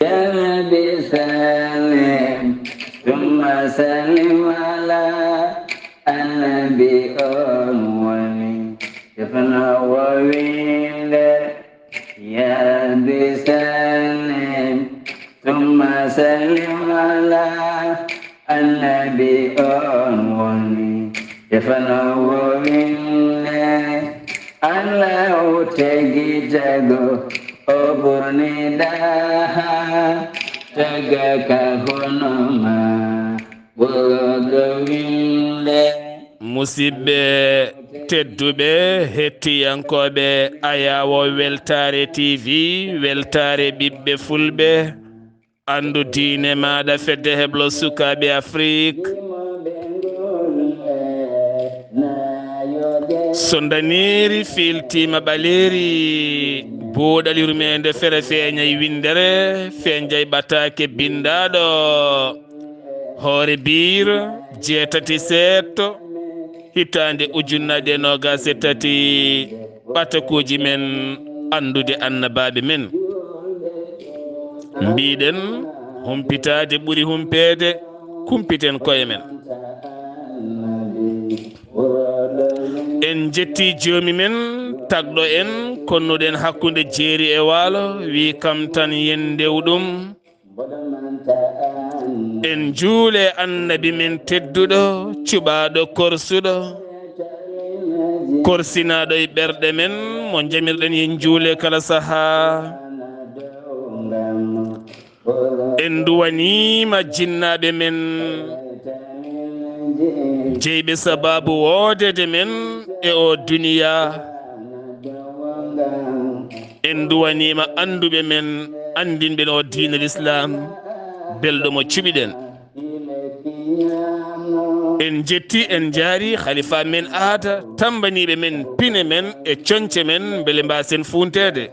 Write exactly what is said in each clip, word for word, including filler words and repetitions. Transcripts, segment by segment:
يا رب سلم ثم سلم على النبي أول. Defna wowinde, ya Rabbi sallim, thumma sallim ala annabi on woni. Defna wowinde, Allahu tagi tago, o ɓurni daha, taga ka hono ma. Ɓurɗo winde. Musidɓe tedduɓe, hettiyankooɓe Ayawo Weltaare T V, weltaare ɓiɓɓe Fulɓe, anndu diine maaɗa, fedde heblo sukaaɓe Afrik. So ndaniiri fiiltiima ɓaleeri, buuɗal yurmeende fere feeñay winndere, feeñay ɓataake binndaaɗo. Hoore biir, jeetati seeɗto, hitaande ujunnaje noogas e tati, ɓatakuuji men anndude annabaaɓe men. Mbiɗen, humpitaade ɓuri humpeede, kumpiten koye men. En njetti joomi men, tagɗo en, konnuɗen hakkunde jeeri e waalo, wi kam tan yen ndew ɗum. En njuule annabi men tedduɗo, cuɓaaɗo korsuɗo, korsinaaɗo e ɓerɗe men, mo njamirɗen yen njuule kala sahaa. En nduwaniima jinnaaɓe men, jeyɓe sabaabu woodeede men e oo duniyaa. En nduwaniima annduɓe men, anndinɓe en oo diine Lislaam, belɗo mo cuɓiɗen. En njetti, en njaari halifa men aada, tammbaniiɓe men, pine men e coñce men, mbele mbaasen fuunteede.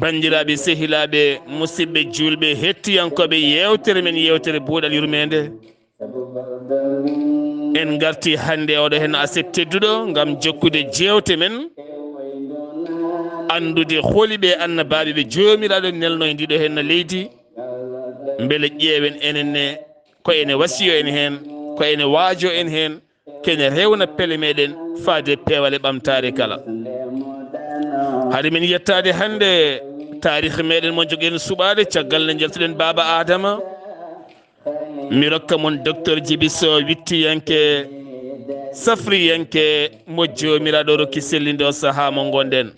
Banndiraaɓe, sehilaaɓe, musidɓe juulɓe, hettiyankooɓe yeewtere men, yeewtere Buuɗal Yurmeende. En ngarti hannde oɗo heen aset tedduɗo ngam jokkude jeewte men, anndude holi ɓe annabaaɓe ɓe Joomiraaɗo nelno e ndiɗo heen leydi. Mbele ƴeewen enen ne ko ene wasiyo en heen, ko ene waajo en heen, kene rewna pele meɗen faade peewal e ɓamtaare kala. Hade men yettaade hannde, taarikh meɗen mo njogen suɓaade caggal nde njaltuɗen Baaba Aadama. Mi rokka mon Docteur Djiby Sow, wittiyanke, safriyanke mo Joomiraaɗo rokki sellinde o sahaa mo ngonɗen.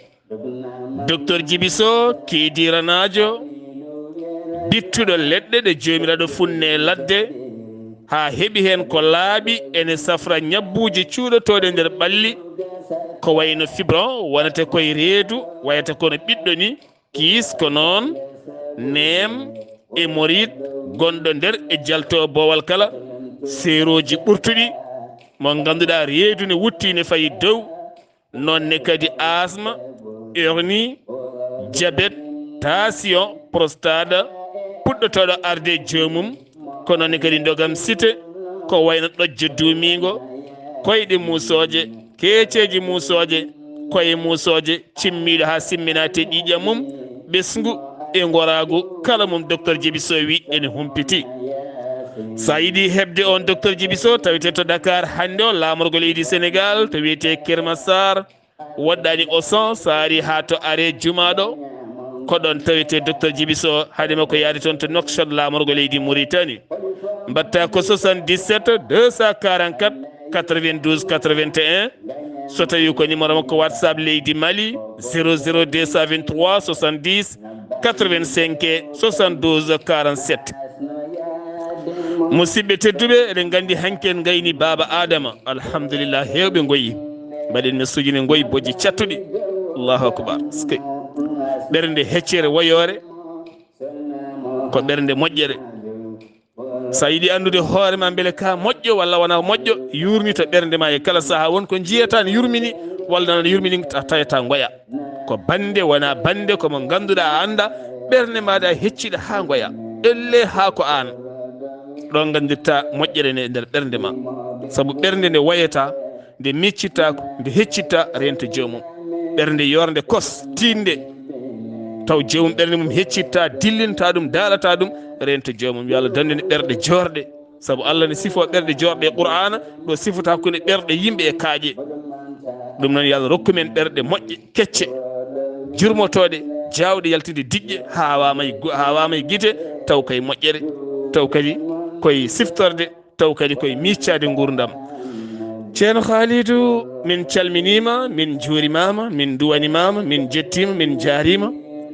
Docteur Djiby Sow, kiidiranaajo, bittuɗo leɗɗe ɗe Joomiraaɗo funne ladde, haa heɓi heen ko laaɓi, ene safra ñabbuuje cuuɗotooɗe nder ɓalli, ko wayno fibron, wonata koye reedu, wayata kono ɓiɗɗo ni, kiis ko noon, neem, hémorroïde, gonɗo nder e jalto boowal kala, seerooji ɓurtuɗi, mo ngannduɗaa reedu ne wutti ne fayi dow, noon ne kadi asma, hernie, diabète, tension, prostate, puɗɗotooɗo arde joomum, ko noon ne kadi ndogam site, ko wayno ɗojjo duumiingo, koyɗe muusooje, keeceeji muusooje, koye muusooje, cimmiiɗo haa simminaa te ƴiiƴam mum, ɓesngu e ngoraagu, kala mum Docteur Djiby Sow wi ene humpiti. So a yiɗi heɓde on Docteur Djiby Sow, tawete to Dakar hannde o, laamorgo leydi Sénégal, to wiyetee Keur Massar, woɗɗaani Auchan, so a ari haa to arrêt Jumaa ɗo, ko ɗoon tawete Docteur Djiby Sow, hade makko yaade toon to Nouakchott, laamorgo leydi Mauritanie. Mbaɗta ko soixante-dix-sept deux cent quarante-quatre quatre-vingt-douze quatre-vingt-un. So tawi ko numéro makko WhatsApp leydi Mali, zéro zéro deux cent vingt-trois soixante-dix quatre-vingt-cinq soixante-douze quarante-sept. Musidɓe tedduɓe, eɗen nganndi hanki en ngayni Baaba Aadama. Alhamdulillah, heewɓe ngoyi. Mbaɗen mi sujine ngoyi bojji cattuɗi. Allahu akbar. Ɓernde heccere woyoore ko ɓernde moƴƴere. So a yiɗi anndude hoore ma mbele ka moƴƴo walla wona moƴƴo, yurnito ɓernde ma e kala sahaa. Won ko njiyata ne yurmini walla nana yurmini, a tawata ngoya. Ko bannde wona bannde, ko mo ngannduɗaa a annda ɓernde maaɗa a hecciɗa haa ngoya. Elle haa ko aan. Ɗo nganndirta moƴƴere nde e nder ɓernde ma. Sabu ɓernde nde wayata, nde miccittaako, nde heccitta rento joomum. Ɓernde yornde kos, tiiɗnde. taw joomum ɓernde mum heccitta, dillinta ɗum, daalata ɗum, rento joomum. Yo Allah dandu en ɓerɗe joorɗe, sabu Allah ne sifo ɓerɗe joorɗe e Qur'aana, ɗo sifata ko ne ɓerɗe yimɓe e kaaƴe. Ɗum noon, yo Allah rokku men ɓerɗe moƴƴe, kecce, jurmotooɗe, jaawɗe yaltude diƴƴe, haa waama e gu-, haa waama e gite, taw kay moƴƴere, taw kadi koye siftorde, taw kadi koye miiccaade nguurndam. Ceerno Khalidou, min calminiima, min njuurimaama, min nduwanimaama, min njettiima, min njaariima.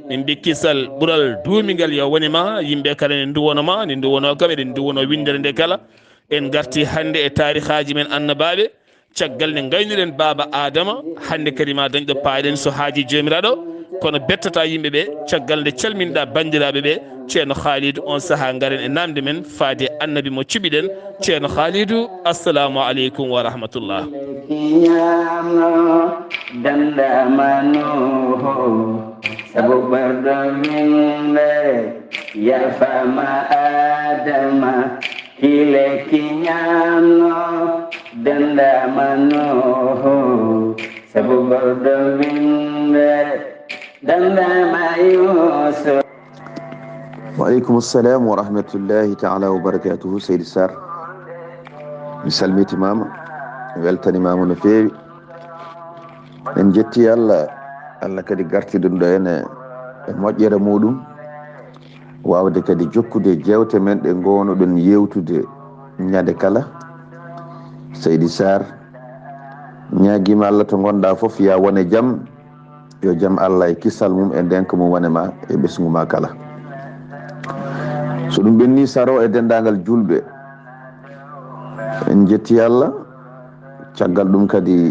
Min mbi kisal ɓural duumingal yo wone ma, yimɓe kala ne nduwono ma, ne nduwono kam, eɗen nduwono winndere nde kala. En ngarti hannde e taarihaaji men annabaaɓe, caggal nde ngaynuɗen Baaba Aadama, hannde kadi ma dañɗo paaɗen so haaji Joomiraaɗo, kono bettata yimɓe ɓe, caggal nde calminɗa banndiraaɓe ɓe, Ceerno Khalidou, on sahaa ngaren e naamnde men faade annabi mo cuɓiɗen, Ceerno Khalidou, assalamu aleykum wa rahmatullah. Kiñaano dandama Nuuhu, sabu ɓerɗo winndere, yalfama Aadama, kile kiñaano dandama Nuuhu, sabu ɓerɗo winndere, dandama Yuusuf. Wa aleykum salam wa rahmatullahi taala wa barakatuhu, Seydi Sarr. Mi salmitimaama, mi weltanimaama no feewi. En njetti Allah, Allah kadi gartiɗum ɗo en e, e moƴƴere muɗum, waawde kadi jokkude jeewte men ɗe ngoonuɗen yeewtude ñande kala. Seydi Sarr, ñaagiima Allah to ngonɗa fof, ya wone jam. Yo jam Allah e kisal mum e ndenka mum wone ma e ɓesngu ma kala. So ɗum ɓenni, saro e denndaangal juulɓe, en njetti Allah. Caggal ɗum kadi,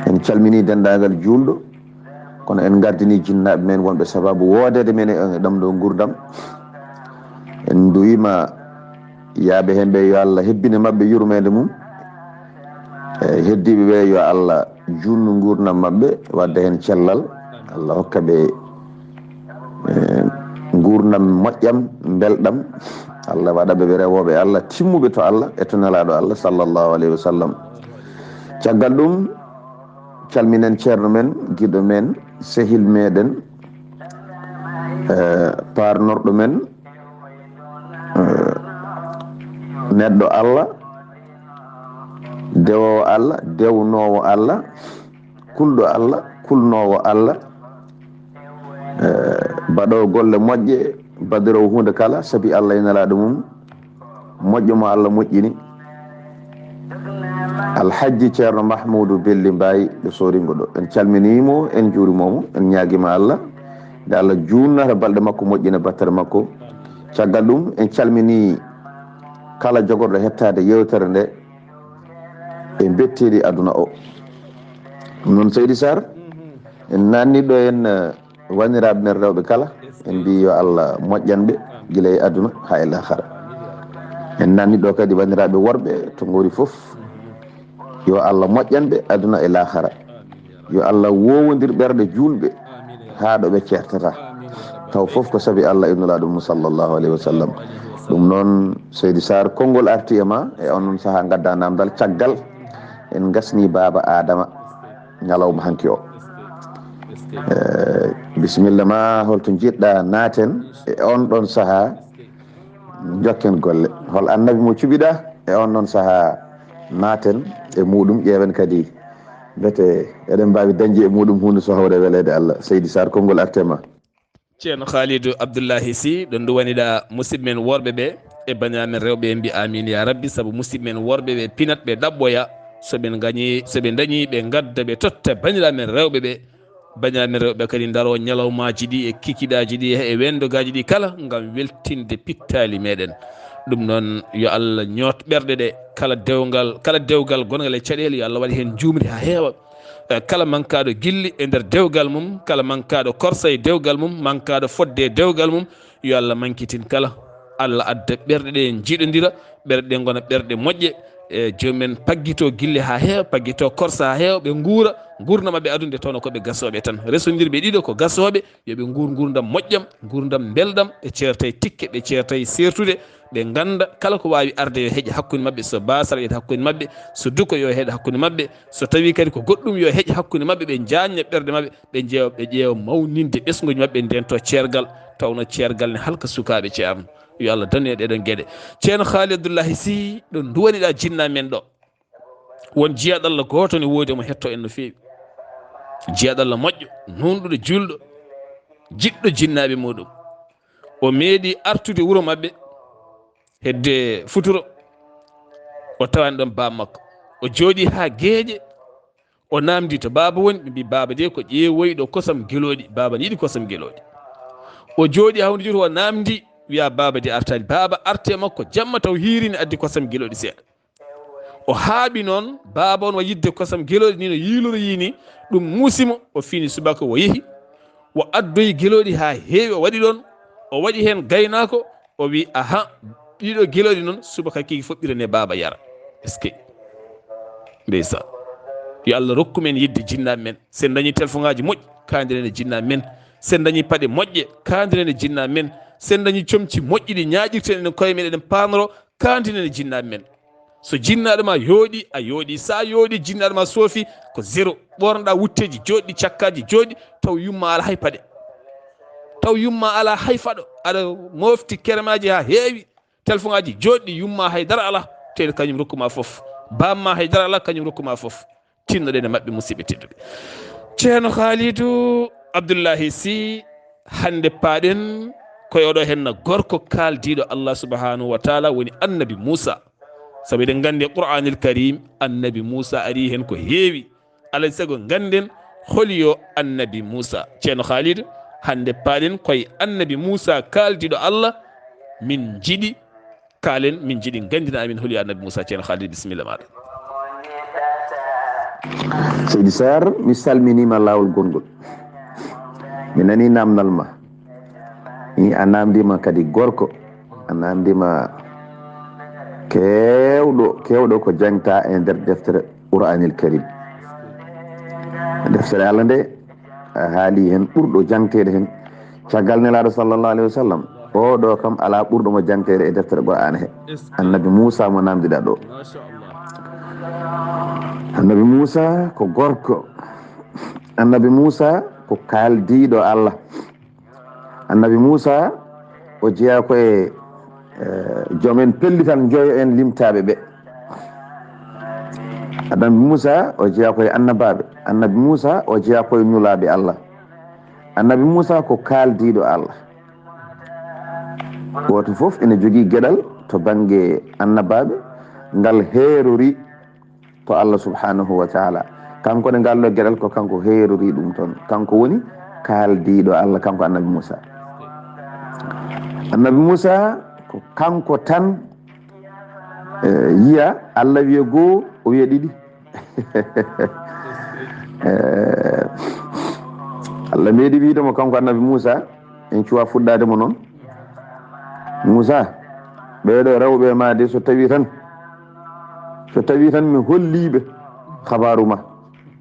en calmini denndaangal juulɗo, kono en ngardini jinnaaɓe men wonɓe sababu woodeede men e ɗam ɗo nguurndam. En nduwiima yaaɓe heen ɓe, yo Allah hebbine maɓɓe yurmeende mum. E heddiiɓe ɓe, yo Allah juutnu nguurndam maɓɓe, wadda heen cellal. Allah hokka ɓe, e, nguurndam moƴƴam, mbelɗam. Allah waɗa ɓe ɓe rewooɓe Allah, timmuɓe to Allah e to Nelaaɗo Allah, sallallahu alayhi wa sallam. Caggal ɗum, calminen ceerno men, giɗo men, sehil meɗen, e, paarnorɗo men, e, neɗɗo Allah, dewoowo Allah, dewnoowo Allah, kulɗo Allah, kulnoowo Allah, e, baɗoowo golle moƴƴe, badirowo huunde kala, sabi Allah e Nelaaɗo mum, moƴƴo mo Allah moƴƴini, Alhajji Ceerno Mahmuudu Belli Mbaay ɗo Sooringo ɗo. En calminiimo, en njuurimoo mo, en ñaagiima Allah, nde Allah juutnata balɗe makko, moƴƴina battere makko. Caggal ɗum, en calminii kala jogorɗo hettaade yeewtere nde e mbetteeli aduna o. Ɗum noon, Seydi Sarr, en naatni ɗo en, eh, wanndiraaɓe men rewɓe kala, en mbi yo Allah moƴƴan ɓe gila e aduna haa e laakara. En naatni ɗo kadi wanndiraaɓe worɓe to ngori fof, yo Allah moƴƴan ɓe aduna e laakara. Yo Allah wowondir ɓerɗe juulɓe haa ɗo ɓe ceertata. Taw fof ko sabi Allah e Nulaaɗo mum, sallallahu alayhi wa sallam. Ɗum noon, Seydi Sarr, konngol arti e ma, e on noon sahaa ngadda naamndal caggal en ngasni Baaba Aadama ñalawma hanki o. Eh, bisimilla ma, holto njiɗɗa naaten e on ɗon sahaa? Njokken golle. Hol annabi mo cuɓiɗa e on ɗon sahaa? Naaten e muɗum, ƴeewen kadi mbete eɗen mbaawi dañde e muɗum huunde so hawre weleede Allah. Seydi Sarr, konngol arte ma. Ceerno Khalidou Abdoullahi Sy, ɗo nduwaniɗa musidɓe men worɓe ɓe e banndiraaɓe men rewɓe, en mbi amin ya rabbi, sabu musidɓe men worɓe ɓe pinat, ɓe ɗaɓɓoya, so ɓe ngañi, so ɓe ndañi, ɓe ngadda, ɓe totta banndiraaɓe men rewɓe ɓe. Banndiraaɓe men rewɓe kadi ndaro ñalawmaaji ɗi e kikiɗaaji ɗi e wendogaaji ɗi kala ngam weltinde pittaali meɗen. Ɗum noon, yo Allah ñoot ɓerɗe ɗe, kala dewgal, kala dewgal gongal e caɗeele, yo Allah waɗ heen njuumri haa heewa. Eh, kala mankaaɗo gilli e nder dewgal mum, kala mankaaɗo korsa e dewgal mum, mankaaɗo fodde e dewgal mum, yo Allah mankitin kala. Allah adda ɓerɗe ɗe njiɗondira, ɓerɗe ɗe ngona ɓerɗe moƴƴe. E joomum en paggito gille haa heewa, paggito korsa haa heewa, ɓe nguura. Nguurndam maɓɓe aduna nde tawno ko ɓe gasooɓe tan. Resondirɓe ɗiɗo ko gasooɓe, yo ɓe nguur nguurndam moƴƴam, nguurndam mbelɗam, ɓe ceertay tikke, ɓe ceertay seertude, ɓe ngannda kala ko waawi arde yo heƴe hakkunde maɓɓe, so baasal yo heɗ hakkunde maɓɓe, so duko yo heɗ hakkunde maɓɓe, so tawii kadi ko goɗɗum yo heƴe hakkunde maɓɓe, ɓe njaajna ɓerɗe maɓɓe, ɓe njeewa, ɓe ƴeewa mawninde ɓesnguuji maɓɓe, ndentoo ceergal, tawno ceergal ne halka sukaaɓe Ceerno. Yo Allah dandu en ɗeɗon geɗe. Ceerno Haali Abdullahi Sih, ɗo nduwaniɗaa jinnaa men ɗo. Won jiyaaɗo Allah gooto ne woodi, omo hettoo en no feewi. Jiyaaɗo Allah moƴƴo, nuunɗuɗo, juulɗo, jiɗɗo jinnaaɓe muuɗum. O meeɗi artude wuro maɓɓe hedde futuro, o tawani ɗon baaba makko. O jooɗii haa geeƴe, o naamndii to baaba woni, ɓe mbii, "Baaba de ko ƴeewoyɗo kosam gelooɗi, baaba ne yiɗi kosam gelooɗi." O jooɗii haa huunde juuti, o naamndii, wiyaa, "Baaba de artaani." Baaba arti e makko jamma taw hiiri ne addi kosam gelooɗi seeɗa. O haaɓi noon, baaba on wa yiɗde kosam gelooɗi ni no yiiloroyii ni, ɗum muusi mo, o fini subaka o yehi, o addoyi gelooɗi haa heewi, o waɗi ɗoon, o waɗi heen gaynaako, o wi, "Aha, ɗiɗo gelooɗi noon, subaka kiiki fof ɓirane baaba yara." Est-ce que? Ndeysaan. Yo Allah rokku men yiɗde jinnaaɓe men. Sen dañi telefoŋaaji moƴƴi, kaandiren e jinnaaɓe men. Sen dañi paɗe moƴƴe, kaandiren e jinnaaɓe men. Sen dañi comci moƴƴi ɗi ñaaƴirten en koye men, eɗen paanoro, kaandiren e jinnaaɓe men. So jinnaaɗo ma yooɗi, a yooɗi. So a yooɗi, jinnaaɗo ma soofi, ko zéro. Ɓoornoɗaa wutteeji jooɗɗi, cakkaaji jooɗɗi, taw yumma alaa hay paɗe. Taw yumma alaa hay faɗo. Aɗa mofti keremaaji haa heewi, telefoŋaaji jooɗɗi, yumma hay dara alaa. Teel kañum rokku ma fof. Baaba ma hay dara alaa, kañum rokku ma fof. Tinnoɗen e maɓɓe, musidɓe tedduɓe. Ceerno Haalidu Abdullahi Sih, hannde paaɗen ko e oɗo henna gorko kaaldiiɗo Allah subhanahu wa taala, woni annabi Muusa. Sabu eɗen nganndi e Qur'aanil Kariim, annabi Muusa arii heen ko heewi. Alaa e sago ngannden holi yo annabi Muusa. Ceerno Haalidu, hannde paaɗen ko e annabi Muusa kaaldiiɗo Allah, min njiɗi kaalen, min njiɗi nganndina amin holi annabi Muusa. Ceerno Haalidu, bisimilla maaɗa. Seydi Sarr, mi salminiima laawol gonngol. Mi nanii naamndal ma. Ni a naamndiima kadi gorko. A naamndiima keewɗo, keewɗo ko jaŋtaa e nder deftere Qur'aanil Kariim. Deftere Allah nde, a haali heen ɓurɗo jaŋteede heen. Caggal Nelaaɗo sallallahu alayhi wa sallam, oo ɗoo kam alaa ɓurɗo mo jaŋteede e deftere Qur'aana he. Annabi Muusa mo naamndiɗaa ɗoo. Annabi Muusa ko gorko. Annabi Muusa ko kaaldiiɗo Allah. Annabi Muusa o jeyaa ko e, eh, joom en pellital njoyo en limtaaɓe ɓe. Annabi Muusa o jeyaa ko e annabaaɓe. Annabi Muusa o jeyaa ko e nulaaɓe Allah. Annabi Muusa ko kaaldiiɗo Allah. Gooto fof ene jogii geɗal to bannge annabaaɓe ngal heerorii to Allah subhanahu wa taala. Kanko ne ngal ɗo geɗal ko kanko heerori ɗum toon. Kanko woni kaaldiiɗo Allah, kanko annabi Muusa. Annabi Muusa ko kanko tan, eh, yiya Allah wiya goo, o wiya ɗiɗi. Eh, Allah meeɗi wiide mo kanko annabi Muusa, en cuwa fuɗɗaade mo noon. Muusa, ɓeeɗo rewɓe ma de, so tawi tan, so tawi tan mi holliiɓe habaaru ma,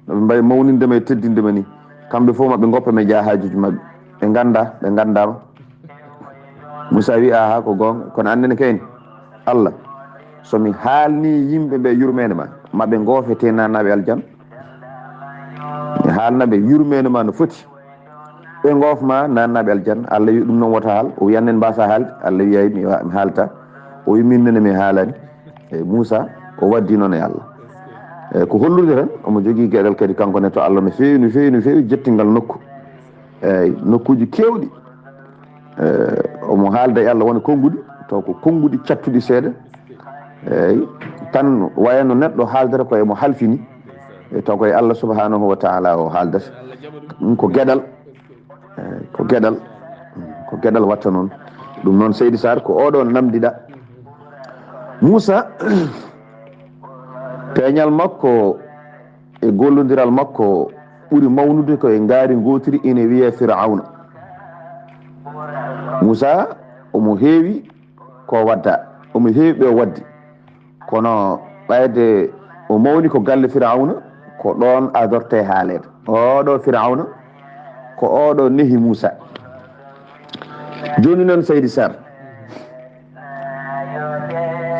no ɓe mbayi mawninde ma e teddinde ma ni, kamɓe fof maɓe ngoppa ma e jaahaajuuji maɓɓe. Ɓe ngannda, ɓe nganndaama. Muusa wi, "Aha, ko goonga, kono anndene kayni, Allah, so mi haalni yimɓe ɓe yurmeende ma, maɓe ngoofete naannaaɓe aljanna. Mi haalna ɓe yurmeende ma no foti. Ɓe ngoof ma naannaaɓe aljanna." Allah wi, "Ɗum noon wota haal." O wi, "Annen mbaasa haalde." Allah wi, "Ay, mi wa-, mi haalta." O wi, "Min nene mi haalani." E Muusa, o waddi noon e Allah. E ko hollude tan, omo jogii geɗal kadi kanko ne to Allah no feewi, no feewi, no feewi, jettingal nokku. Eeyi, nokkuuji keewɗi. Eh, omo haalda e Allah wona konnguɗi, taw ko konnguɗi cattuɗi seeɗa. Eeyi, tan wayno neɗɗo haaldata ko emo halfini, e taw ko e Allah subhanahu wa taala o haaldata. Ɗum ko geɗal, eh, ko geɗal, ko geɗal watta noon. Ɗum noon, Seydi Sarr, ko oɗo namdiɗa. Muusa, peeñal makko e gollondiral makko ɓuri mawnude ko e ngaari ngootiri ene wiyee Firawna. Muusa omo heewi ko wadda, omo heewi ɓe o waddi. Kono ɓayde o mawni ko galle Firawna, ko ɗoon adorte haaleede. Oɗo Firawna, ko oɗo nehi Muusa. Jooni noon, Seydi Sarr,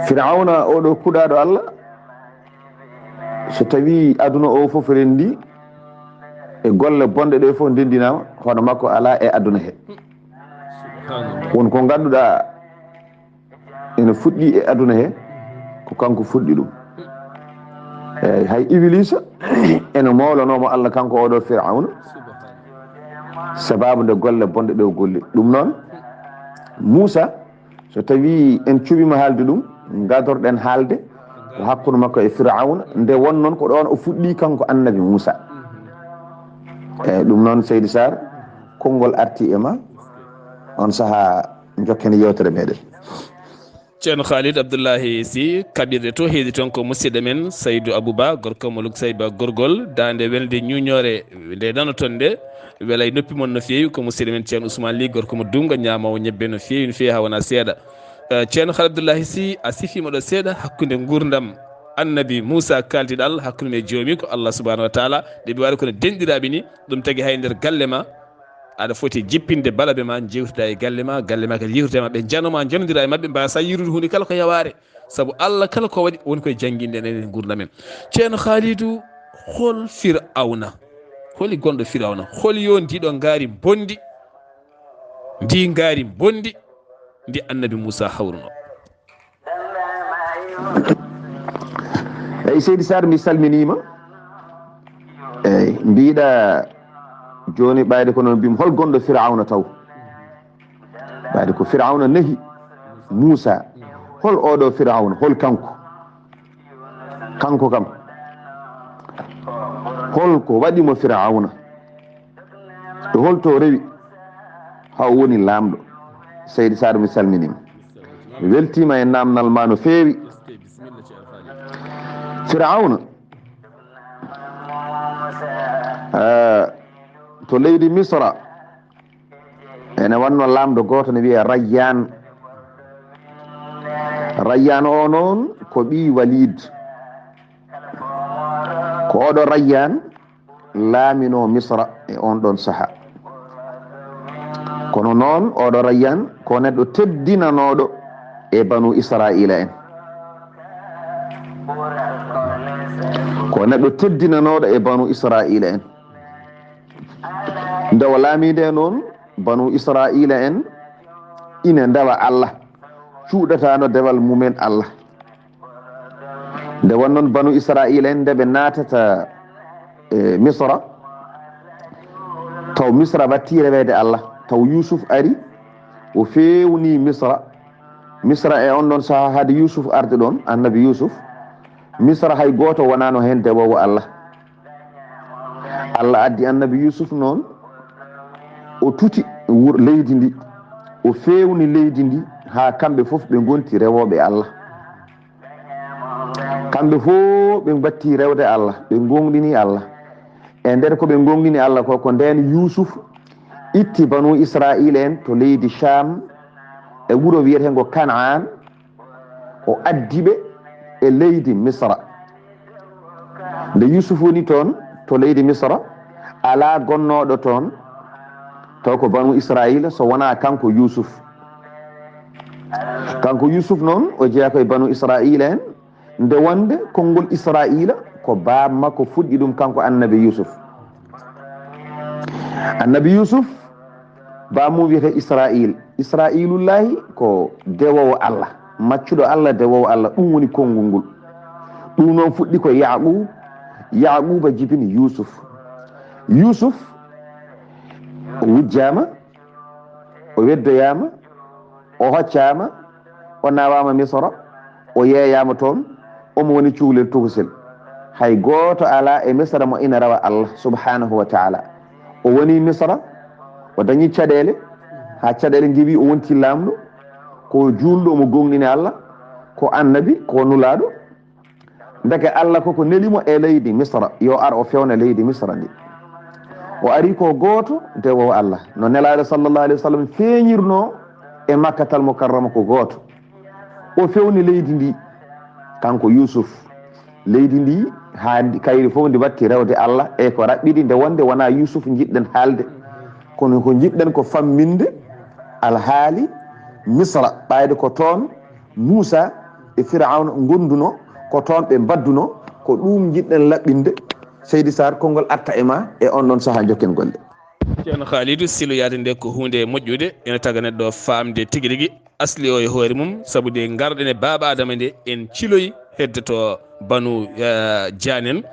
Firawna oɗo kuɗaaɗo Allah, so tawii aduna o fof renndi, e golle bonɗe ɗe fof ndenndinaama, hono makko alaa e aduna he. Won ko ngannduɗaa ene fuɗɗi e aduna he, ko kanko fuɗɗi ɗum. Eey, hay Iblisa ene mowlanoo mo Allah, kanko oɗo Firawna, sababu nde golle bonɗe ɗe o golli. Ɗum noon, Muusa, so tawii en cuɓiima haalde ɗum, ngadorɗen haalde ko hakkunde makko e Firawna, nde won noon ko ɗoon o fuɗɗi kanko Annabi Muusa. Eey, ɗum noon, Seydi Sarr, konngol arti e ma, on sahaa njokken yeewtere meɗen. Ceerno Khalid Abdullahi Sy, kaɓirɗe to heedi toon ko musidɗo men Saydu Abouba, gorko mo Luk Sayba Gorgol, daande welde ñuñoore nde nanoton nde, welay noppi mon no feewi, ko musidɗo men Ceerno Ousmane Ly, gorko mo Dunga, ñaamoowo ñebbe no feewi, no feewi haa wona seeɗa. Eh, Ceerno Khalid Abdullahi Sy, a sifiima ɗo seeɗa hakkunde nguurndam Annabi Muusa kaaldiɗo Allah, hakkunde mum e Joomi ko Allah subhanahu wa taala, ɗe ɓe waɗi kono denɗiraaɓe ni, ɗum tagi hay nder galle ma, aɗa foti jippinde balabe ma, jewtida e galle ma, galle ma kadi yewtida e maɓɓe, janoma, janodira e maɓɓe, mbasa yirude hunde kala ko yawaare. Sabu Allah kala ko waɗi woni koye jannginde en e nguurndam men. Ceerno Khalidou, hol Firawna? Holi gonɗo Firawna? Holi yo ndiɗo ngaari mbondi, ndi ngaari mbondi, ndi Annabi Muusa hawruno? Eyi, Seydi Sarr, mi salminiima. Eyi, mbiɗa jooni ɓayde ko noon mbimi, hol gonɗo Firawna taw? Ɓayde ko Firawna nehi Muusa. Hol oɗo Firawna? Hol kanko? Kanko kam, hol ko waɗi mo Firawna? E holto rewi haa o woni laamɗo? Seydi Sarr, mi salminiima. Mi weltiima e naamnal ma no feewi. Firawna, eh, to leydi Misra, ene wanno laamɗo gooto ne wiyee Rayyan. Rayyan o noon ko ɓii Walid. Ko oɗo Rayyan laamino Misra e on ɗon saha. Kono noon, oɗo Rayyan ko neɗɗo teddinanooɗo e Banu Israa'iila en. Ko neɗɗo teddinanooɗo e Banu Israa'iila en. Nde o laami nde noon, Banu Israa'iila en ine ndewa Allah, cuuɗataano dewal mumen Allah. Nde won noon Banu Israa'iila en, nde ɓe naatata e Misra, taw Misra watti reweede Allah, taw Yuusuf ari, o feewni Misra. Misra e on ɗon saha, hade Yuusuf arde ɗon, Annabi Yuusuf, Misra hay gooto wonaano heen dewoowo Allah. Allah addi Annabi Yuusuf noon, o tuti wur-, leydi ndi, o feewni leydi ndi, haa kamɓe fof ɓe ngonti rewooɓe Allah. Kamɓe fof ɓe mbatti rewde Allah, ɓe ngoongɗini Allah. E nder ko ɓe ngoongɗini Allah ko, ko ndeen Yuusuf itti Banu Israa'iila en to leydi Sham, e wuro wiyeteengo Kanaan, o addi ɓe e leydi Misra. Nde Yuusuf woni toon to leydi Misra, alaa gonnooɗo toon, taw ko Banu Israa'iila, so wonaa kanko Yuusuf. Kanko Yuusuf noon, o jeyaa ko e Banu Israa'iila en, nde wonde konngol Israa'iila ko baaba makko fuɗɗi ɗum, kanko Annabi Yuusuf. Annabi Yuusuf, baaba mum wiyetee Israa'iil. Israa'iilullaahi ko dewoowo Allah, maccuɗo Allah, dewoowo Allah, ɗum woni konngol ngol. Ɗum noon fuɗɗi ko Yaaquub, Yaaquuba jibini Yuusuf. Yuusuf o wujjaama, o weddoyaama, o hoccaama, o nawaama Misra, o yeeyaama toon, omo woni cukalel tokosel. Hay gooto alaa e Misra mo ina rewa Allah subhanahu wa taala. O woni Misra, o dañi caɗeele, haa caɗeele ngewi, o wonti laamɗo, ko juulɗo, omo goongɗini Allah, ko annabi, ko nulaaɗo. Ndeke Allah koko neli mo e leydi Misra, yo ar o fewna leydi Misra ndi. O ari ko gooto dewoowo Allah. No Nelaaɗo sallallahu alaihi wasallam feeñirno e Makkatal Mukarrama ko gooto. O fewni leydi ndi, kanko Yuusuf. Leydi ndi Haa ndi, kayri fof ndi watti rewde Allah e ko raɓɓiɗi, nde wonde wonaa Yuusuf njiɗɗen haalde, kono ko njiɗɗen ko famminde alhaali Misra, ɓayde ko toon Muusa e Firawna ngondunoo, ko toon ɓe mbaddunoo, ko ɗum njiɗɗen laɓɓinde. Seydi Sarr, konngol arta e ma e on ɗon sahaa, njokken golle. Ceerno Khalidou, siloyaade nde ko huunde moƴƴude, ene taga neɗɗo faamde tigi rigi asli o e hoore mum, sabu nde ngarɗen e baaba Adama nde, en ciloyi hedde to banu, eh, Jaanen.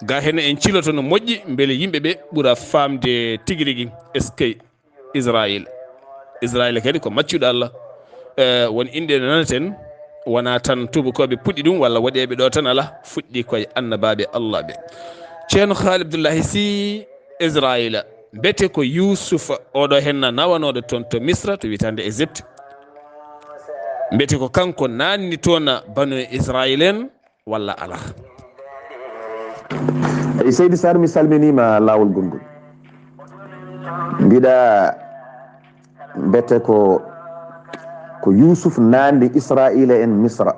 Ga heen en ciloto no moƴƴi, mbele yimɓe ɓe ɓura faamde tigi rigi. Eskey, Israayiila. Israayiila kadi ko maccuɗo Allah. Eh, won inɗe no nanaten, wonaa tan tuubakooɓe puɗɗi ɗum, walla waɗeeɓe ɗo tan, alaa, fuɗɗi koye annabaaɓe Allah ɓe. Ceerno Khalid Abdullahi Sy, Israayiila, mbete ko Yuusufa oɗo heen nawanooɗo toon to Misra, to wiyetee hannde Égypte? Mbete ko kanko naanni toon banu Israayiila en, walla alaa? Eyi, Seydi Sarr, mi salminiima laawol gonngol. Mbiɗa mbete ko, ko Yuusuf naanni Israayiila en Misra.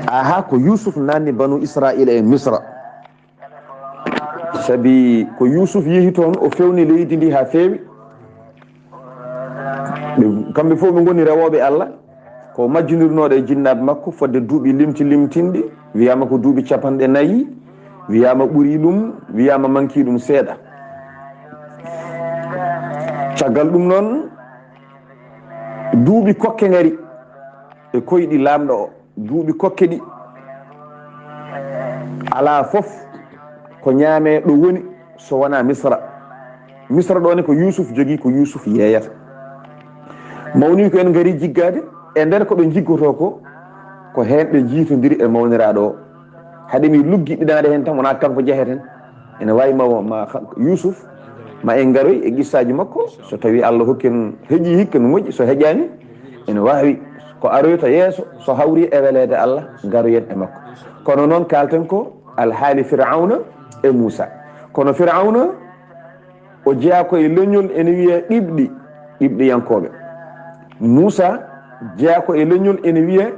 Aha, ko Yuusuf naanni banu Israayiila en Misra. Sabi ko Yuusuf yehi toon, o fewni leydi ndi haa feewi. Ɓe, kamɓe fof ɓe ngoni rewooɓe Allah. Ko majjindirnooɗo e jinnaaɓe makko fodde duuɓi limti limtinɗi, wiyaama ko duuɓi capanɗe nayi, wiyaama ɓuri ɗum, wiyaama manki ɗum seeɗa. Caggal ɗum noon, duuɓi kokke ngari e koyɗi laamɗo o, duuɓi kokke ɗi. Alaa fof ko ñaamee ɗo woni so wonaa Misra. Misra ɗo ne ko Yuusuf jogii, ko Yuusuf yeeyata. Mawniiko en ngari jiggaade, e nder ko ɓe njiggotoo ko, ko heen ɓe njiitondiri e mawniraaɗo o. Haade mi luggiɗinaade heen tan, wonaa kanko jeheten. Ene waawi ma, ma Yuusuf, ma en ngaroy e qissaaji makko, so tawii Allah hokki en, heƴii hikka no moƴƴi, so heƴaani, ene waawi ko aroyta yeeso, so hawri e weleede Allah, ngaroyen e makko. Kono noon kaalten ko alhaali Firawna e Muusa. Kono Firawna, o jeyaa ko e leñol ene wiyee Qibɗi, Qibɗiyankooɓe. Muusa jeyaa ko e leñol ene wiyee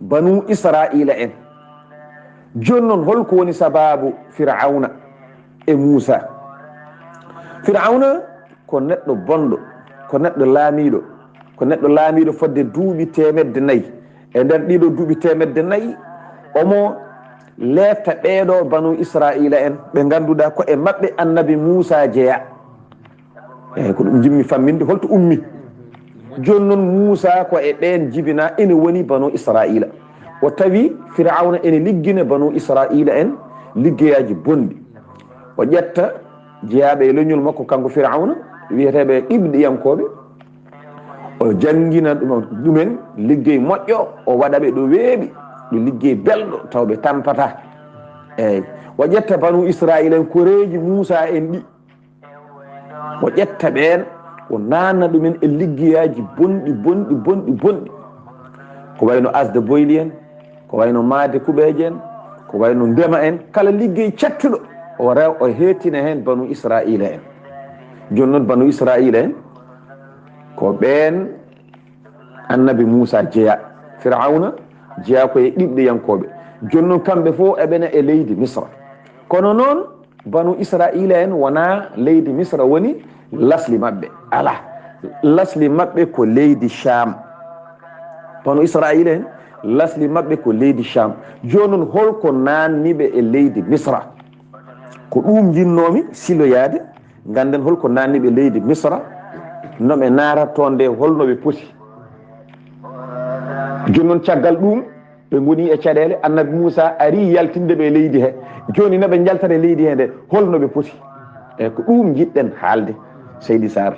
banu Israa'iila en. Jooni noon, hol ko woni sabaabu Firawna e Muusa? Firawna ko neɗɗo bonɗo, ko neɗɗo laamiiɗo, ko neɗɗo laamiiɗo fodde duuɓi teemedde nayi. E nder ɗiɗo duuɓi teemedde nayi, omo leefta ɓeeɗo banu Israa'iila en, ɓe ngannduɗaa ko e maɓɓe annabi Muusa jeyaa. Eey, ko ɗum njimmi famminde, holto ummi? Jooni noon, Muusa ko e ɓeen jibinaa, ene woni banu Israa'iila. O tawi Firawna ene liggina banu Israa'iila en liggeyaaji bonɗi. O ƴetta jeyaaɓe e leñol makko, kanko Firawna, wiyeteeɓe Qibɗiyankooɓe. O janngina ɗum, ɗumen liggey moƴƴo, o waɗa ɓe ɗo weeɓi, ɗo liggey belɗo, taw ɓe tampataa. Eey, o ƴetta banu Israa'iila en, koreeji Muusa en ɗi. O ƴetta ɓeen, o naatna ɗumen e liggeyaaji bonɗi, bonɗi, bonɗi, bonɗi. Ko wayno asde boyli en, ko wayno maade kuɓeeje en, ko wayno ndema en, kala liggey cattuɗo, o rew, o heetina heen banu Israa'iila en. Jooni noon, banu Israa'iila en, ko ɓeen annabi Muusa jeyaa. Firawna jeyaa ko e Qibɗiyankooɓe. Jooni noon, kamɓe fof eɓena e leydi Misra. Kono noon, banu Israa'iila en wonaa leydi Misra woni lasli maɓɓe. Alaa. Lasli maɓɓe ko leydi Sham. Banu Israa'iila en, lasli maɓɓe ko leydi Sham. Jooni noon, hol ko naatni ɓe e leydi Misra? Ko ɗum njinnoomi siloyaade, ngannden hol ko naatni ɓe leydi Misra, no ɓe naatata toon nde, hol no ɓe poti. Jooni noon, caggal ɗum, ɓe ngoni e caɗeele, annabi Muusa ari yaltinde ɓe e leydi he. Jooni, no ɓe njaltata e leydi he nde, hol no ɓe poti? E ko ɗum njiɗɗen haalde, Seydi Sarr.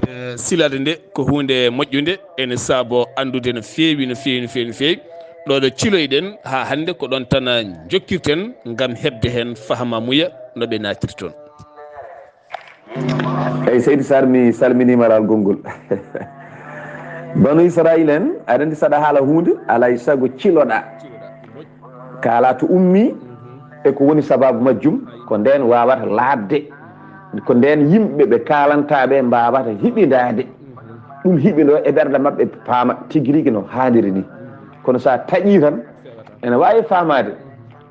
Eh, silaade nde ko huunde moƴƴunde, ene saabo anndude no feewi, no feewi, no feewi, no feewi. Ɗo ɗo ciloyɗen haa hannde, ko ɗoon tan njokkirten ngam heɓde heen fahama muya no ɓe naatiri toon. Eyi, Seydi Sarr, mi salminiima laawol gonngol. Banu Israa'iila en, aɗa anndi, saɗa haala huunde, alaa e sago ciloɗaa. Kaalaa to ummii e ko woni sabaabu majjum, ko ndeen waawata laaɓde, ko ndeen yimɓe ɓe kaalantaa ɓe mbaawata hiɓindaade. Ɗum hiɓindoo e ɓerɗe maɓɓe, paama tigi rigi no haaniri ni. Kono so a taƴii tan, Ene waawi faamaade,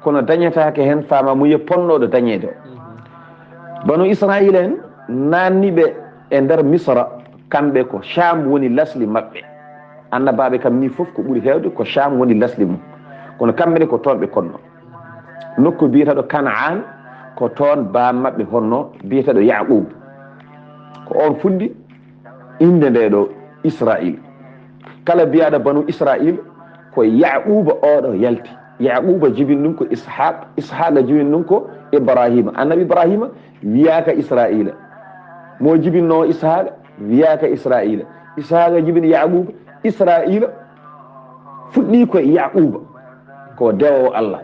kono dañataake heen faama muye ponnooɗo dañeede o. Banu Israayiila en naanni ɓe e nder Misra, kamɓe ko Sham woni lasli maɓɓe. Annabaaɓe kam nii fof ko ɓuri heewde ko Sham woni lasli mum. Kono kamɓe ne ko toon ɓe konnoo. Nokku biyeteeɗo Kanaan, ko toon baam maɓɓe honnoo biyeteeɗo Yaquub. Ko oon fuɗɗi innde nde ɗo Israayiil. Kala biyaaɗo banu Israayiil ko Yaquuba oɗo yalti. Yaquuba jibini ɗum ko Ishaq, Ishaq jibini ɗum ko Ibrahima. Annabi Ibrahima wiyaaka Israayiila. Mo jibinnoo Ishaq wiyaaka Israayiila. Ishaq jibini Yaquuba. Israayiila fuɗɗi ko Yaquuba. Ko dewo Allah.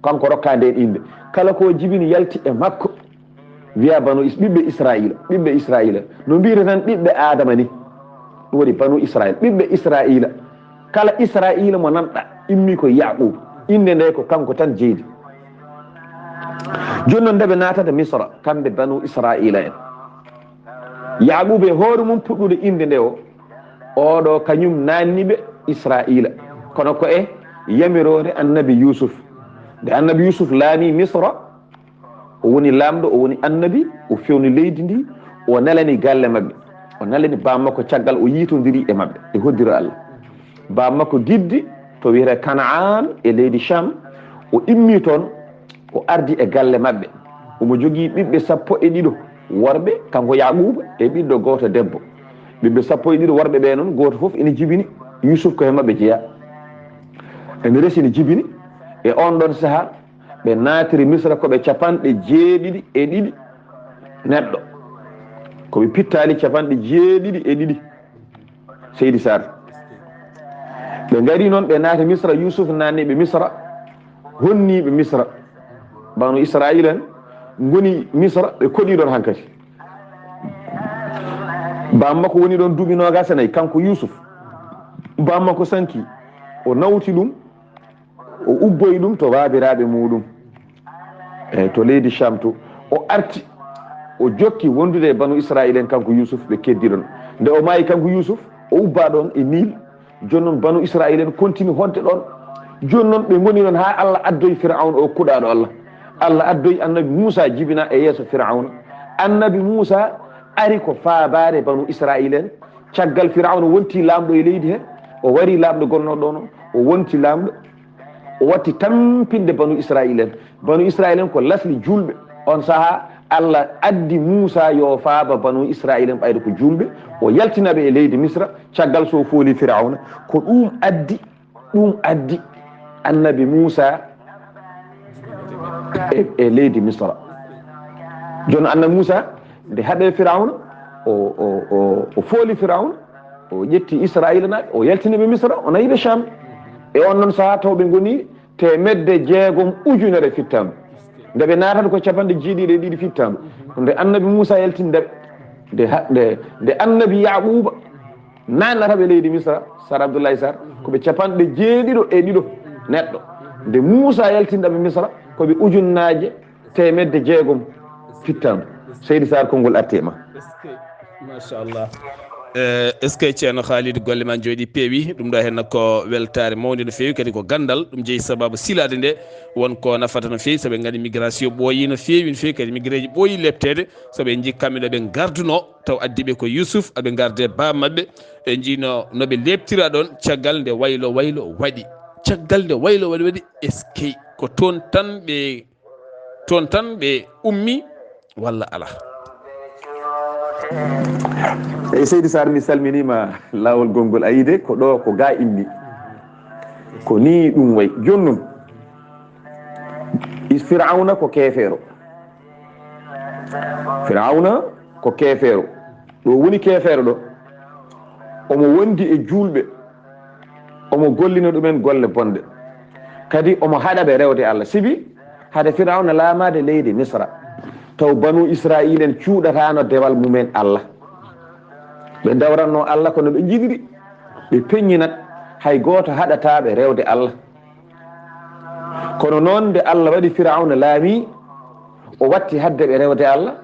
Kanko rokka nden innde. Kala ko jibini yalti e makko. Wiya banu Is-, ɓiɓɓe Israayiila, ɓiɓɓe Israayiila. No mbiyete tan ɓiɓɓe Aadama ni. Ɗum woni banu Israayiila, ɓiɓɓe Israayiila. Kala Israayiila mo nanɗa, immi ko Yaquub. Innde nde ko kanko tan jeydi. Jooni noon nde ɓe naatata Misra, kamɓe banu Israayiila en. Yaquub e hoore mum puɗɗude innde nde o, oɗo kañum naanni ɓe Israayiila. Kono ko e yamiroore annabi Yuusuf. Nde annabi Yuusuf laami Misra, o woni laamɗo, o woni annabi, o fewni leydi ndi, o nelani galle maɓɓe. O nelani baam makko caggal o yiitondiri e maɓɓe, e hoddiro Allah. Baam makko giddi to wiyetee Kanaan e leydi Sham, o immi toon, o ardi e galle maɓɓe. Omo jogii ɓiɓɓe sappo e ɗiɗo worɓe, kanko Yaquuba, e ɓiɗɗo gooto debbo. Ɓiɓɓe sappo e ɗiɗo worɓe ɓe noon, gooto fof ene jibini, Yuusuf ko he maɓɓe jeyaa. Ene resi ene jibini, e oon ɗoon sahaa, ɓe naatiri Misra ko ɓe capanɗe jeeɗiɗi e ɗiɗi neɗɗo. Ko ɓe pittaali capanɗe jeeɗiɗi e ɗiɗi. Seydi Sarr. Ɓe ngari noon, ɓe naati Misra, Yuusuf naanni ɓe Misra, honni ɓe Misra. Banu Israayiila en ngoni Misra, ɓe koɗi ɗoon hankadi. Baam makko woni ɗoon duuɓi noogaas e nayi, kanko Yuusuf. Baam makko sanki, o nawti ɗum, o ubboyi ɗum to baabiraaɓe muuɗum, e to leydi Sham to. O arti, o jokki wondude e banu Israayiila en, kanko Yuusuf, ɓe keddi ɗoon. Nde o maayi, kanko Yuusuf, o ubbaa ɗoon e Niil. Jooni noon, banu Israayiila en kontini honde ɗoon. Jooni noon, ɓe ngoni ɗoon haa Allah addoyi Firawna o kuɗaaɗo Allah. Allah addoyi annabi Muusaa jibina e yeeso Firawna. Annabi Muusaa ari ko faabaare banu Israayiila en. Caggal Firawna wonti laamɗo e leydi he, o wari laamɗo gonnooɗo ɗoon o, o wonti laamɗo, o watti tampinde banu Israayiila en. Banu Israayiila en ko lasli juulɓe. On sahaa, Allah addi Muusaa yo faaba banu Israayiila en, ɓayde ko juulɓe, o yaltina ɓe e leydi Misra, caggal so fooli Firawna. Ko ɗum addi, ɗum addi annabi Muusaa e, e leydi Misra. Jooni annabi Muusaa, nde haɓe Firawna, o, o, o, o fooli Firawna, o ƴetti Israayiila naaɓe, o yaltini ɓe Misra, o nayi ɓe Sham. E on ɗon sahaa taw ɓe ngoni teemedde jeegom ujunere fittaandu. Nde ɓe naatata ko capanɗe jeeɗiɗi e ɗiɗi fittaandu. Nde annabi Muusaa yaltini nde, nde ha-, nde, nde annabi Yaaquuba naatnata ɓe leydi Misra, Sar Abdullahi Sar, ko ɓe capanɗe jeeɗiɗo e ɗiɗo neɗɗo. Nde Muusaa yaltinɗa ɓe Misra, ko ɓe ujunnaaje teemedde jeegom fittaandu. Seydi Sarr, konngol arti e ma. Machallah. Eh, est-ce que Ceerno Khalid, golle ma jooɗi peewi? Ɗum ɗo henna ko weltaare mawnde no feewi, kadi ko ganndal. Ɗum jeyi sababu silaade nde won ko nafata no feewi, sabu en nganndi migration ɓooyi no feewi, no feewi, kadi migré ji ɓooyi leepteede, sabu en njii kamɓe ɗo ɓe ngarduno, taw addi ɓe ko Yusuf, aɓe ngarde baa maɓɓe. En njii no, no ɓe leeptira ɗoon, caggal nde waylo waylo waɗi. Caggal nde waylo waylo waɗi, est-ce que ko toon tan ɓe, toon tan ɓe ummi walla alaa? Eyi, Seydi Sarr, mi salminiima laawol gonngol. A yii de, ko ɗo, ko ga immi. Ko nii ɗum wayi. Jooni noon, is Firawna ko keefeero. Firawna ko keefeero. Ɗo woni keefeero ɗo. Omo wondi e juulɓe. Omo gollina ɗumen golle bonɗe. Kadi omo haɗa ɓe rewde Allah. Sibi hade Firawna laamaade leydi Misra, taw banu Israayiila en cuuɗataano dewal mumen Allah. Ɓe ndawratno Allah kono ɓe njiɗiri. Ɓe peññinat, hay gooto haɗataa ɓe rewde Allah. Kono noon, nde Allah waɗi Firawna laami, o watti hadde ɓe rewde Allah,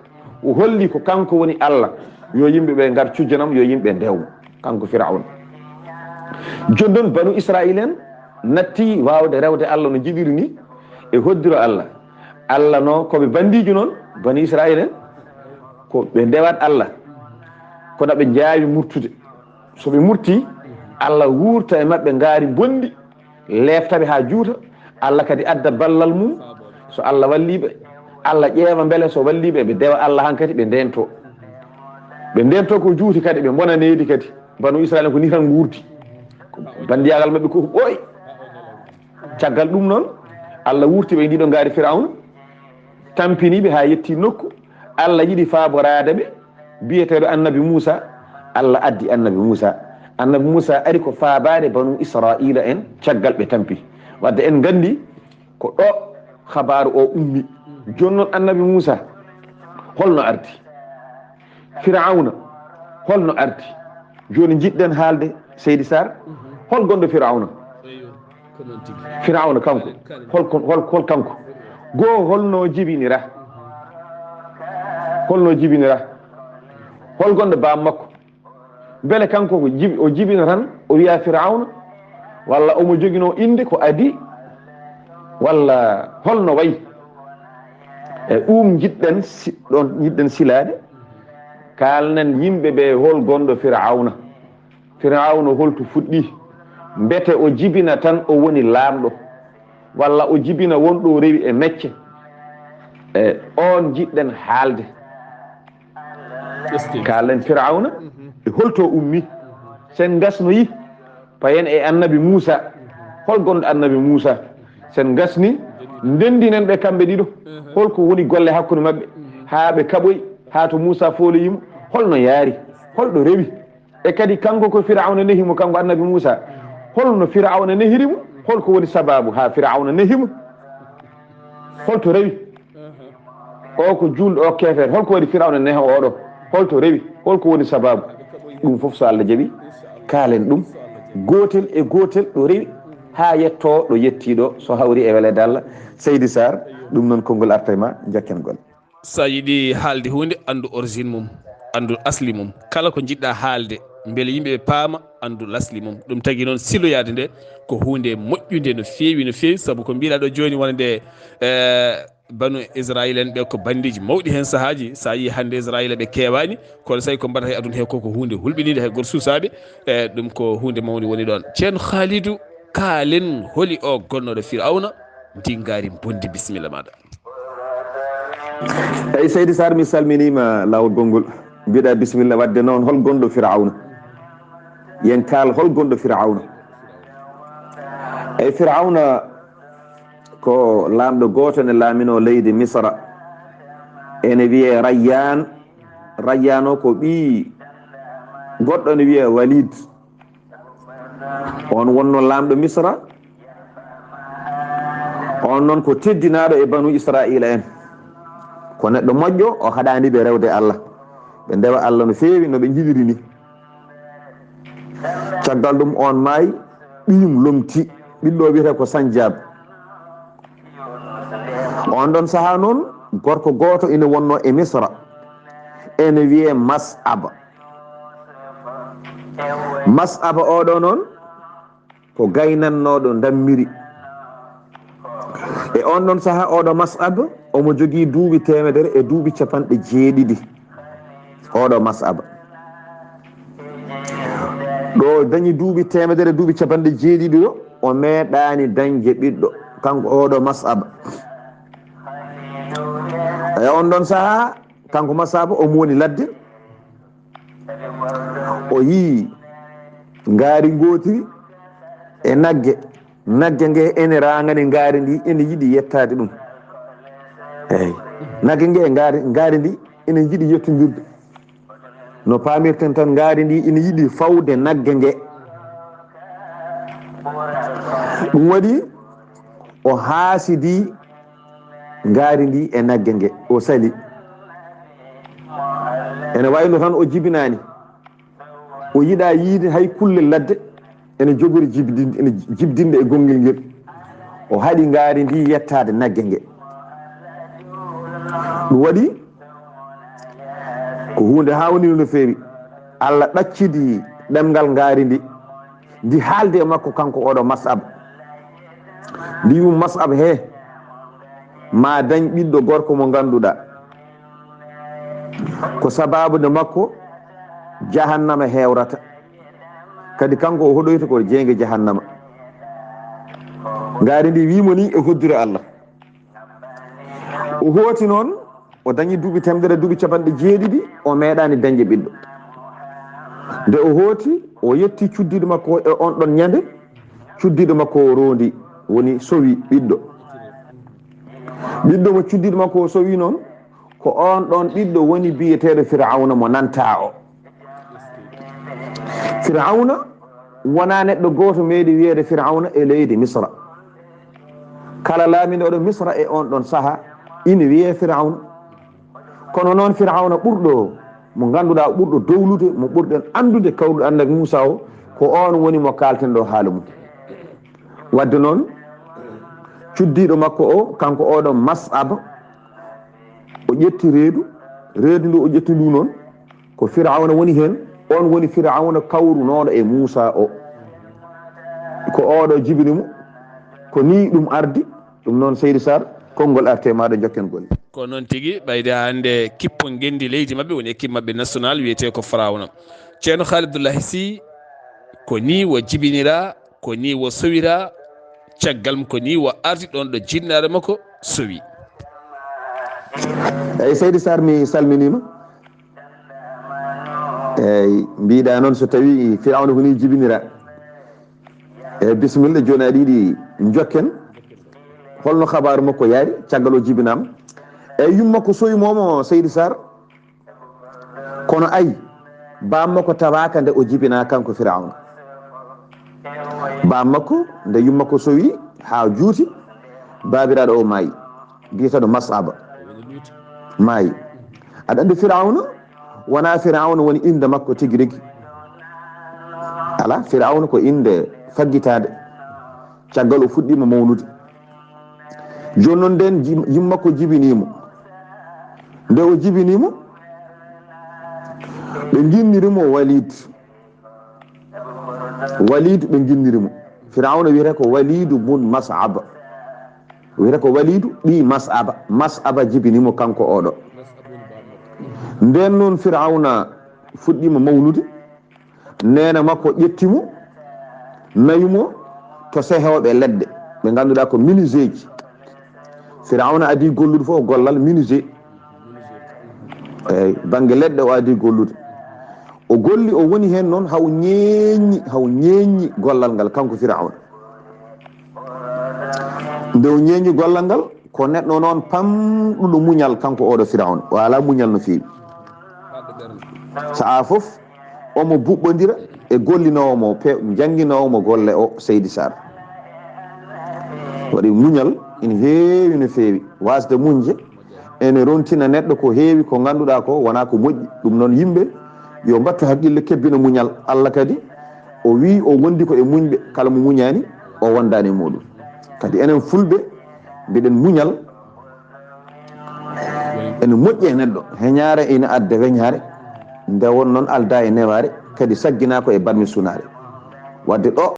o holli ko kanko woni Allah, yo yimɓe ɓe ngar cujjanam, yo yimɓe ndewmo, kanko Firawna. Jooni noon, banu Israayiila en, natti waawde rewde Allah no jiɗiri ni, e hoddiro Allah. Allah no, ko ɓe bandiijo noon, bani Israa'iila en, ko ɓe ndewat Allah. Kono ɓe njaawi murtude. So ɓe murti, Allah wuurta e maɓɓe ngaari bonndi, leefta ɓe haa juuta. Allah kadi adda ballal mum. So Allah wallii ɓe, Allah ƴeewa mbele so wallii ɓe, ɓe dewa Allah hankadi, ɓe ndeento. Ɓe ndeento ko juuti kadi, ɓe mbona needi kadi. Banu Israa'iila ko ni tan nguurdi. Ko banndiyagal maɓɓe ko ɓooyi. Caggal ɗum noon, Allah wuurti ɓe e ndiɗo ngaari Firawna, tampini ɓe haa yetti nokku. Allah yiɗi faaboraade ɓe, biyeteeɗo Annabi Muusa. Allah addi Annabi Muusa. Annabi Muusa ari ko faabaade banu Israa'iila en caggal ɓe tampi. Wadde en nganndi ko ɗo habaaru o ummi. Jooni noon Annabi Muusa, holno ardi? Firawna, holno ardi? Jooni njiɗɗen haalde, Seydi Sarr, hol gonɗo Firawna? Firawna kanko, hol kon-, hol, hol kanko? Goo, holno jibinira? Holno jibinira? Hol gonɗo baam makko? Mbele kanko ko jib-, o jibina tan, o wiya Firawna, walla omo joginoo innde ko adii, walla holno wayi? E ɗum njiɗɗen si-, ɗon njiɗɗen silaade, kaalnen yimɓe ɓe hol gonɗo Firawna. Firawna holto fuɗɗi? Mbete o jibina tan o woni laamɗo, walla o jibina wonɗo o rewi e mecce? E oon njiɗɗen haalde. Kaalen Firawna e holto ummi. Sen ngasnoyi, payen e Annabi Muusa. Hol gonɗo Annabi Muusa? Sen ngasni, ndenndinen ɓe kamɓe ɗiɗo. Holko woni golle hakkunde maɓɓe? Haa ɓe kaɓoyi, haa to Muusa fooloyimo. Holno yaari? Holɗo rewi? E kadi kanko ko Firawna nehi mo, kanko Annabi Muusa. Holno Firawna nehiri mo? Holko woni sababu haa Firawna nehi mo? Holto rewi? O ko juulɗo, o keefeero. Holko waɗi Firawna neha oɗo? Holto rewi? Holko woni sababu? Ɗum fof so Allah jaɓi, kaalen ɗum gootel e gootel ɗo rewi haa yettoo ɗo yettii ɗo, so hawri e weleede Allah. Seydi Sarr, ɗum noon konngol arta e ma, njakken golle. So a yiɗi haalde huunde, anndu origine mum, anndu asli mum. Kala ko njiɗɗa haalde, mbele yimɓe ɓe paama, anndu lasli mum. Ɗum tagi noon siloyaade nde ko huunde moƴƴunde no feewi, no feewi, sabu ko mbiɗa ɗo jooni wonande, eh, banu Israayiila en ɓe ko banndiiji mawɗi heen sahaaji. So a yii hannde Israayiila ɓe keewaani, kono so tawi ko mbaɗata e aduna he ko, ko huunde hulɓiniinde, hay gooto suusaaɓe, eh, ɗum ko huunde mawnde woni ɗoon. Ceerno Khalidou, kaalen holi o gonnooɗo Firawna, ndi ngaari mbondi, bisimilla maaɗa. Eyi, Seydi Sarr, mi salminiima laawol gonngol. Mbiɗa bisimilla waɗde noon, hol gonɗo Firawna? Yen kaal, hol gonɗo Firawna? Eyi, Firawna ko laamɗo gooto ne laaminoo leydi Misra. Ene wiyee Rayyaan. Rayyaan o ko ɓii goɗɗo ne wiyee Walid. On wonno laamɗo Misra. On noon ko teddinaaɗo e banu Israa'iila en. Ko neɗɗo moƴƴo, o haɗaani ɓe rewde Allah. Ɓe ndewa Allah no feewi no ɓe njiɗiri ni. Caggal ɗum on maayi, ɓiyum lomti, ɓiɗɗo wiyetee ko Sanjab. On ɗon sahaa noon, gorko gooto ina wonno e Misra. Ene wiyee Mas'ab. Mas'aba oɗo noon ko gaynannooɗo ndammiri. E on ɗon sahaa oɗo Mas'ab omo jogii duuɓi teemedere e duuɓi capanɗe jeeɗiɗi. Oɗo Mas'ab ɗo dañi duuɓi teemedere, duuɓi capanɗe jeeɗiɗi ɗo, o meeɗaani dañde ɓiɗɗo, kanko oɗo Mas'ab. E on ɗon sahaa, kanko Mas'ab omo woni ladde, o yii ngaari ngootiri e nagge. Nagge nge ene raangani ngaari ndi, ene yiɗi yettaade ɗum. Eey. Nagge nge e ngaari, ngaari ndi ene yiɗi yettondirde. No paamirten tan, ngaari ndi ene yiɗi fawde nagge nge. Ɗum waɗi o haasidi ngaari ndi e nagge nge, o sali. Ene wayno tan o jibinaani. O yiɗaa yiide hay kulle ladde ene jogori jibdin-, ene jibdinde e gonngel ngel. O haɗi ngaari ndi yettaade nagge nge. Ɗum waɗi ko huunde haawninde no feewi. Allah ɗaccidi ɗemngal ngaari ndi, ndi haaldi e makko, kanko oɗo Mas'ab. Mbi'u Mas'ab he, ma dañ ɓiɗɗo gorko mo ngannduɗaa ko sababu nde makko jahannama hewrata, kadi kanko o hoɗoyta ko jeynge jahannama. Ngaari ndi wi'imo ni e hoddire Allah. O hooti noon, o dañi duuɓi teemedere, duuɓi capanɗe jeeɗiɗi, o meeɗaani dañde ɓiɗɗo. Nde o hooti, o yetti cuddiiɗo makko o e on ɗon ñande, cuddiiɗo makko o roondi, woni sowi ɓiɗɗo. Ɓiɗɗo mo cuddiiɗo makko o sowi noon, ko on ɗon ɓiɗɗo woni biyeteeɗo Firawna mo nantaa o. Firawna wonaa neɗɗo gooto meeɗi wiyeede Firawna e leydi Misra. Kala laamiiɗo ɗo Misra e on ɗon saha ina wiyee Firawna. Kono noon Firawna ɓurɗo mo ngannduɗaa ɓurɗo dowlude, mo ɓurɗen anndude kawruɗo Annabi Muusa o, ko on woni mo kaalten ɗo haala mum. Wadde noon, cuddiiɗo makko o, kanko oɗo Mas'aba, o ƴetti reedu, reedu ndu o ƴetti ndu noon, ko Firawna woni heen, on woni Firawna kawrunooɗo e Muusa o. Ko oɗo jibini mo, ko ni ɗum ardi, ɗum noon Seydi Sarr, konngol arte maɗo jokken golle. Ko noon tigi, ɓayde hannde kippo ngenndi leydi maɓɓe, woni équipe maɓɓe national, wiyetee ko Firawna. Ceerno Khalid Abdoulaye Sy, ko ni wo jibinira, ko ni wo sowira, caggal mum ko ni wo ardi ɗon ɗo jinnaare makko sowi. Eyi, Seydi Sarr, mi salminiima. Eyi, mbiɗa noon so tawi Firawna ko ni jibinira. Eyi, bisimilla, jooni aɗa yiɗi jokken. Holno kabaaru makko yaari, caggal o jibinaama? Eyi, yumma ko sowi momo, Seydi Sarr. Kono ayi, bammakko tawaaka nde o jibinaa kanko Firawna. Bammakko, nde yummakko sowi haa juuti, baabiraaɗo o maayi, biyeteeɗo Mas'aba. Maayi. Aɗa anndi Firawna, wonaa Firawna woni innde makko tigi rigi. Alaa, Firawna ko innde faggitaande. Caggal o fuɗɗiima mawnude. Jooni noon nden jim-, yummakko jibinii mo. Nde o jibinii mo, ɓe nginniri mo Walid. Walid ɓe nginniri mo. Firawna wiyetee ko Walidu bun Mas'aba. Wiyetee ko Walidu ɓii Mas'aba. Mas'aba jibinii mo kanko oɗo. Nden noon Firawna fuɗɗiima mawnude. Neene makko ƴetti mo, nawi mo to sehooɓe leɗɗe, ɓe ngannduɗaa ko menuiseeji. Firawna adii gollude fof gollal menuisier. Eyi, bannge leɗɗe o adii gollude. O golli, o woni heen noon, haw ñeeñi, haw ñeeñi gollal ngal, kanko Firawna. Nde o ñeeñi gollal ngal, ko neɗɗo noon pamɗuɗo muñal, kanko oɗo Firawna. O alaa muñal no feewi. Sa'a fof, omo buɓɓondira e gollinoowo mo, pe-, jannginoowo mo golle o, Seydi Sarr. Waɗi muñal ina heewi no feewi. Waasde muñde ene rontina neɗɗo ko heewi ko ngannduɗaa ko wonaa ko moƴƴi. Ɗum noon, yimɓe yo mbattu haqqille, kebbina muñal. Allah kadi o wii o wondi ko e muñɓe, kala mo muñaani o wondaani e muɗum. Kadi enen Fulɓe mbiɗen muñal ene moƴƴi e neɗɗo. Heñaare ina adda weñaare, nde won noon alda e newaare, kadi saggina ko e barmi sunaare. Wadde ɗo